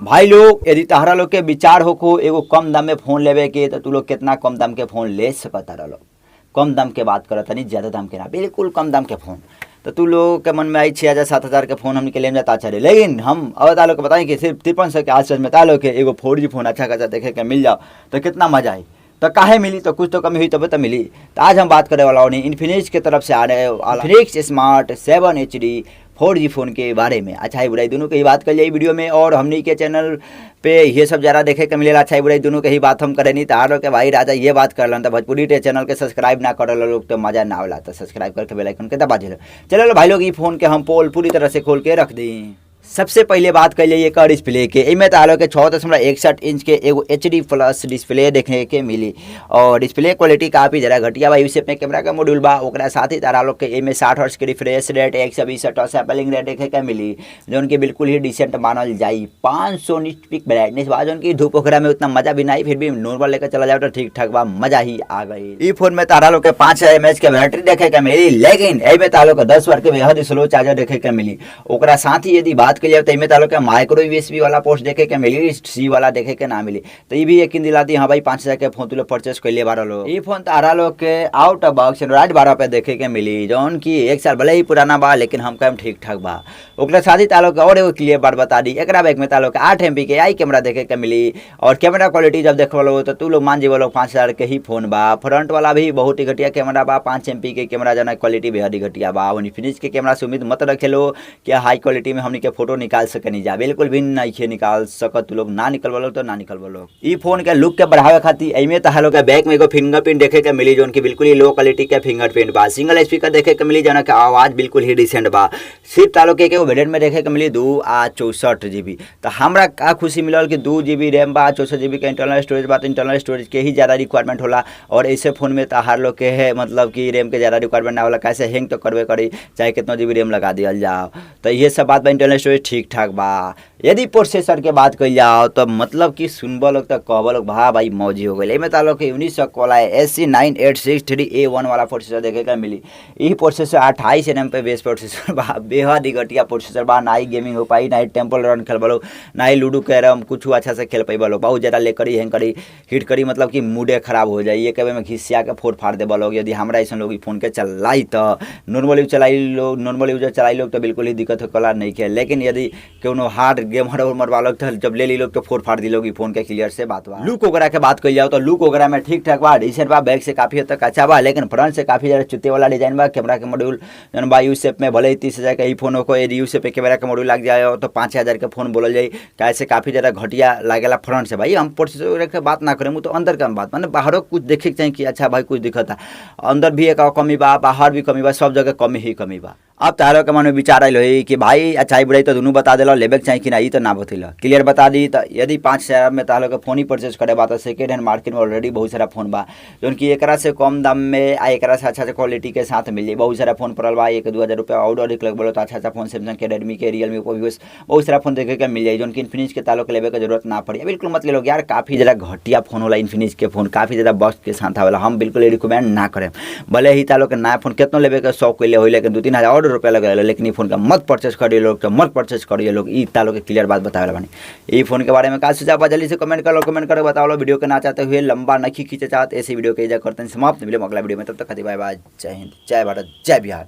भाई लोग, यदि तहरा लोग के विचार होको एगो कम दाम में फोन लेवे के, तो तू लोग कितना कम दाम के फोन ले सकता लोग। कम दाम के बात करत तनी, ज़्यादा दाम के ना, बिल्कुल कम दाम के फोन। तो तू लोग के मन में आई 6,000 7,000 के फोन हमनी के लेम जाता अच्छा रहे, लेकिन हम अब ता लोग के बताएं कि सिर्फ 5300 के आसपास में ता लोग के एगो 4G phone अच्छा खासा देखे के मिल जाओ तो कितना मजा आई। तो काहे मिली, तो कुछ तो कमी हुई तब तो मिली। तो आज हम बात करे वाला हूँ इन्फिनिक्स के तरफ से आ रहे Infinix smart 7 HD 4G phone के बारे में। अच्छा बुराई दोनों के ही बात कर लिया वीडियो में, और हमनी के चैनल पे ये सब ज़रा देखे के मिलेला। अच्छा बुराई दोनों के ही बात हम करे नहीं तो आरो के भाई राजा ये बात कर तो भोजपुरी के चैनल के सब्सक्राइब ना कर लोग तो मजा ना आवला, तो सब्सक्राइब करके बेल आइकन के दबा दिलो। चलो भाई लोग, ये फोन के हम पोल पूरी तरह से खोल के रख दी। सबसे पहले बात कर लिए एकर डिस्प्ले के। इमें तो आलो के 6.61 इंच के एगो HD plus display देखने के मिली, और डिस्प्ले क्वालिटी काफ़ी ज़रा घटिया बा। यूसेप में कैमरा का मॉड्यूल बा, ओकरा साथ ही तारा लोग के एमे 60 हर्ट्ज के refresh rate, 120 touch sampling rate देखे के मिली, जौन की बिल्कुल ही डिसेंट मानल जाई। 500 निट पीक ब्राइटनेस बा, जौन की धूप ओकरा में उतना मजा भी नहीं, फिर भी नॉर्मल लेकर चला जाओ तो ठीक ठाक बा, मजा ही आ गई। ई फोन में तारा लोग के 5000 mAh के बैटरी देखे के मिली, लेकिन एमे तारा लोग के 10 वाट के बेहद स्लो चार्जर देखे के मिली। ओकरा साथ ही यदि बात करिए तो एमे तारा लोग के माइक्रो यूएसबी वाला पोर्ट देखे के मिली, सी वाला देखे के ना मिली। तो ये भी यकीन दिला दी, हाँ भाई 5000 के फोन तुलो परचेस कर लिए बारह लोग। ये फोन तारा लोग के आउट ऑफ बॉक्स एंड्रॉइड 12 पे देखे के मिली, जौन की 1 साल भले ही पुराना बा लेकिन हम कम ठीक ठाक बा। ओकरा साथ ही तारा लोग के और एगो क्लियर बात बता दी, एकरा बैग में तारा लोग के 8 MB के आई कैमरा देखे के मिली, और कैमरा क्वालिटी जब देखो लो तो तू लोग मान जीवो लोग 5000 के ही फोन बा। फ्रंट वाला भी बहुत ही घटिया कैमरा बा, 5 MB के कैमरा जना क्वालिटी बेहद ही घटिया बा। और इन्फिनिक्स के कैमरा से उम्मीद मत रखे लो कि हाई क्वालिटी में हमनी के फोटो निकाल सकनी जा, बिल्कुल भी नहीं निकाल सकत तू लोग, ना निकलवा तो ना निकलवा लोग। ई फोन के लुक के बढ़ावे खातिर एमे तो लोग के बैक में एगो फिंगरप्रिंट देखे के मिली, जोन की बिल्कुल ही लो क्वालिटी के फिंगरप्रिंट बा। सिंगल स्पीकर देखे के मिली, जना के आवाज बिल्कुल ही डिसेंट बा। सिर्फ तालो के एगो वेरिएंट में देखे के मिली 2 आ 64 GB। तो हमरा का खुशी मिलल कि 2 GB RAM बा, 64 GB के इंटरनल स्टोरेज बा, तो इंटरनल स्टोरेज के ही ज़्यादा रिक्वायरमेंट होला। और ऐसे फोन में तो हर लोग के है मतलब कि रैम के ज़्यादा रिक्वायरमेंट ना होला, कैसे हैंग तो करबे करी चाहे कितना GB RAM लगा दिया जाओ। तो ये सब बात बा, इंटरनल स्टोरेज ठीक ठाक बा। यदि प्रोसेसर के बात कल जाओ तो मतलब कि सुनबो लोग तो कहबो लोग भा भाई मौजी हो गई। एमे तालो के 1900 वाला SC 9863A1 वाला प्रोसेसर देखे के मिली। ई प्रोसेसर 28 nm पे बेस प्रोसेसर बा, बेहद ही घटिया प्रोसेसर बा। ना ही गेमिंग हो पाई, ना ही टेम्पल रन खेल लो, ना ही लूडो कैरम कुछ अच्छा से खेल पाई लो। बहुत ज़्यादा ले करी हैंग करी हिट करी, मतलब कि मूडे खराब हो जाए। ये कभी में घिसिया के फोड़ फाड़ दे लोग। यदि हमरा ऐसा लोग फोन के चलाई तो नॉर्मल यूज चलाई लोग, नॉर्मल यूजर चलाई लोग तो बिल्कुल ही दिक्कत होकला नहीं खेल, लेकिन यदि कोनो हार्ड गेमर उमर वालों तो जब ले ली लोग तो फोड़ फाड़ दी लोग फोन के। क्लियर से बात बा। लुक वगैरह के बात कल जाओ तो लुक वगैरह में ठीक ठाक बा, डिसेंट बा, बैक से काफ़ी हद तक अच्छा बा, लेकिन फ्रंट से काफ़ी ज़्यादा चुत्ते वाला डिजाइन बा। कैमरा के मॉड्यूल जौन बा you shape में, भले ही 30,000 के ही फोन हो, यदि you shape पे कैमरा के मॉड्यूल लग जाए तो 5,000 के फोन बोलल जाए, कैसे काफ़ी ज़्यादा घटिया लागेला फ्रंट से। भाई हम प्रोसेसर के बात ना करें, तो अंदर का बात माने बाहरों कुछ देखे चाहिए कि अच्छा भाई कुछ दिखता, अंदर भी एक कमी बा, बाहर भी कमी बा, सब जगह कमी ही कमी बा। अब तारो के मन में विचार आयल होई कि भाई अच्छा बुराई तो दोनों बता दिला, लेबे के चाही कि ना, ई तो ना बतैला, क्लियर बता दी। तो यदि 5000 में तारो के फोन ही परचेज करे बा तो सेकेंड हैंड मार्केट में ऑलरेडी बहुत सारा फोन बा, जौन कि एकरा से कम दाम में आ एकरा से अच्छा क्वालिटी के साथ मिल जाई। बहुत सारा फोन पड़ल बा, 1-2 हज़ार रुपया और अधिक लग बोलो तो अच्छा अच्छा फोन सैमसंग के, रेडमी के, रियलमी, ओप्पो, वीवो बहुत सारा फोन देखे के मिल जाई, जौन कि इन्फिनिक्स के तालो के लेवे के जरूरत ना पड़ी। बिल्कुल मत ले लो यार, काफ़ी ज़्यादा घटिया फोन होला इन्फिनिक्स के फोन, काफ़ी ज़्यादा बक्स के साथ आवेला, हम बिल्कुल रिकमेंड ना करें। भले ही तालो के नया फोन कितना लेवे के शौक ले हो, लेकिन 2-3 हज़ार और रुपया लगे, लेकिन ई फोन का मत परचेस करिए लोग, तो मत परचेस करिए लोग। ई तालो के क्लियर बात बतावे बानी। ई फोन के बारे में का सुझाव बा जल्दी से कमेंट करो, कमेंट करो बताओ लो। वीडियो के ना चाहते हुए लंबा नहीं खींचे चाहते ऐसे वीडियो के इजा करते हैं समाप्त। मिले अगला वीडियो में, तब तक खातिर बाय बाय, जय हिंद, जय भारत, जय बिहार।